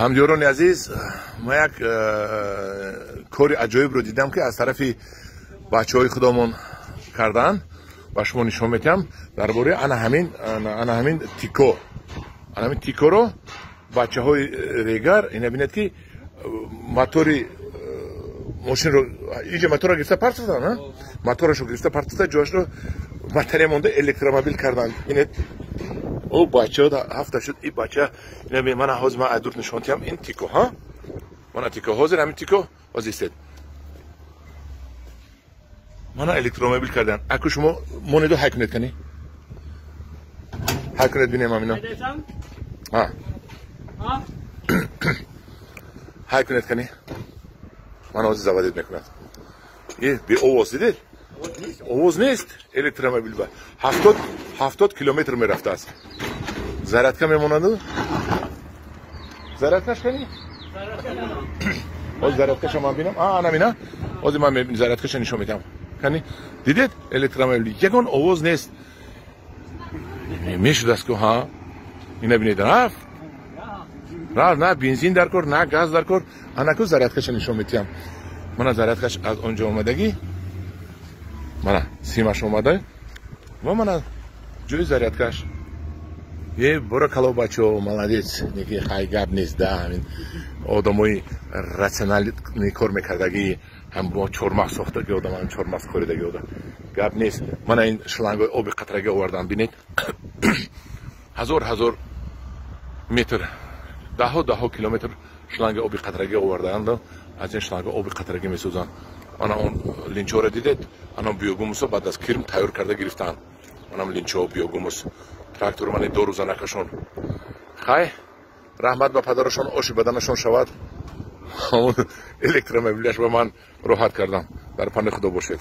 Ҳамдиёрони азиз, ма як кори аҷоибро дидам, ки аз тарафи бачаҳои худомон карданд, ба шумо нишон медиҳам дар бораи ана ҳамин, ана ҳамин Тико. Ана ҳамин Тикоро бачаҳои Регар, ина бинед, ки мотори мошинро инҷа, моторро гирифта партофтан, моторашро гирифта партофта, ҷояшро батарея монда, электромобил карданд. Бинед, о бачаҳо ҳафта шуд. И бача ина, мана ҳозир ман айдур нишон диҳам. Ин Тико, ҳа, мана Тико, ҳозир ҳамин Тико ҳозир истед, мана электромобил кардан. Аку шумо монеду, ҳай кунед, кани, ҳай кунед, бинем ҳамино. Ҳа, ҳай кунед, кани, мана ҳозир заводить мекунад. Е, беовоз, дидед, овоз нест. Электромобил ба 70 километр мерафтааст. Зарядка мемонаду, зарядкаш кани? Ҳозир зарядкаша ман бинам. Ана бина, ҳозир ман зарядкаша нишон медиҳам. Кани, дидед, электромобил, ягон овоз нест. Мешудааст ку, ҳа, ина бинед, рафт, рафт. На бензин дар кор, на газ дар кор. Анаку зарядкаша нишон медиҳам. Мана зарядкаш аз он ҷо омадагӣ, мана симаш омада ва мана ҷои зарядкаш. Е, боракало, бачаҳо, молодец. Неки хай, гап нест да, ҳамин одамои рациональный кор мекардагӣ, ҳам бо чормағз сохтаги одам, ҳам чормағз коридаги одам, гап нест. Мана ин шлангои оби қатрагӣ овардан, бинед, ҳазор ҳазор метр, даҳо даҳо километр шланги оби қатрагӣ овардаанд. Аз ин шланга оби қатрагӣ месозанд. Ана он линчоро дидед? Ана биогумусо баъд аз кирм тайёр карда гирифтаанд. Манам линчо, биогумус, трактор, мани дору занакашон. Хай, раҳмат ба падарашон, оши баданашон шавад. Электромобиляш ба ман роҳат кардам. Дар панои Худо бошед.